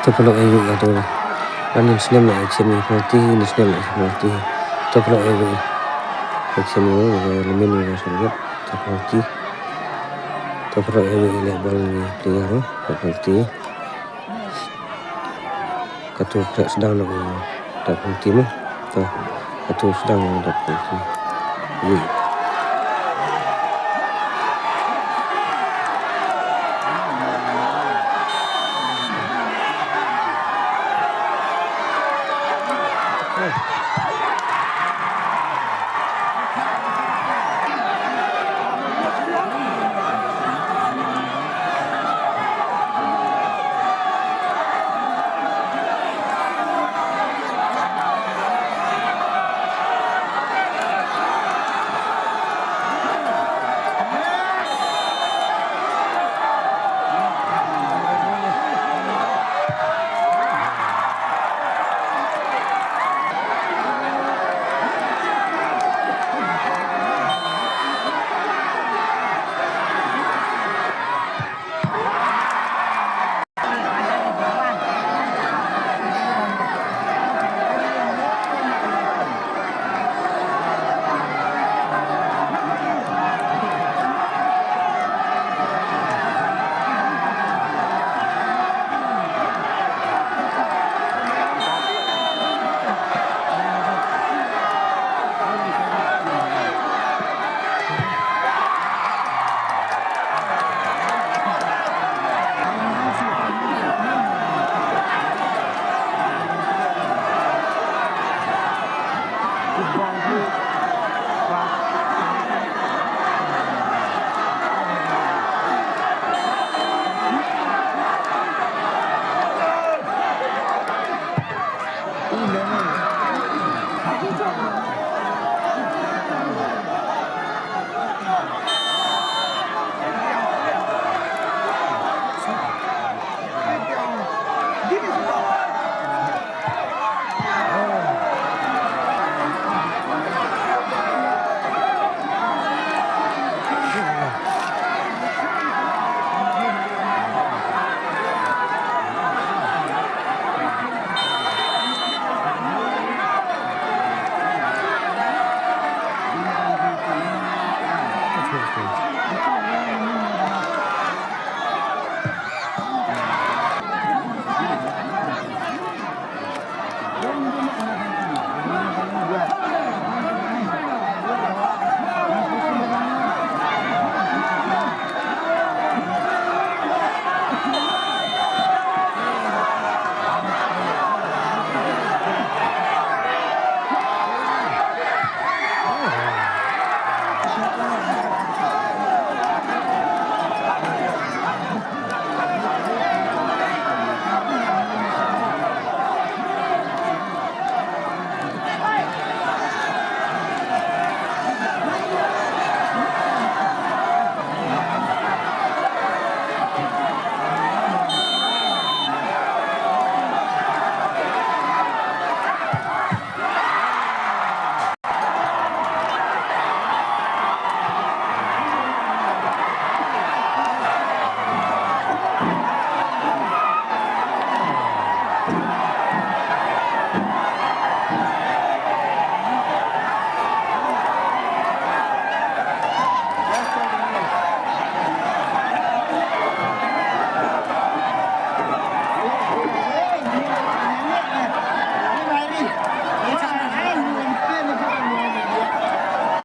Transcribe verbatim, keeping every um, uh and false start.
To pynlong ei ei to. Kan nym snem la ei ei penalty, nym snem la ei ei penalty. To pynlong ei ei. Ei ei, lmin ei ei, to penalty. To pynlong ei ei, leh bol ni player, penalty. Katu khreh sdang na u, to penalty mo. To, katu sdang na u, to penalty. Ei.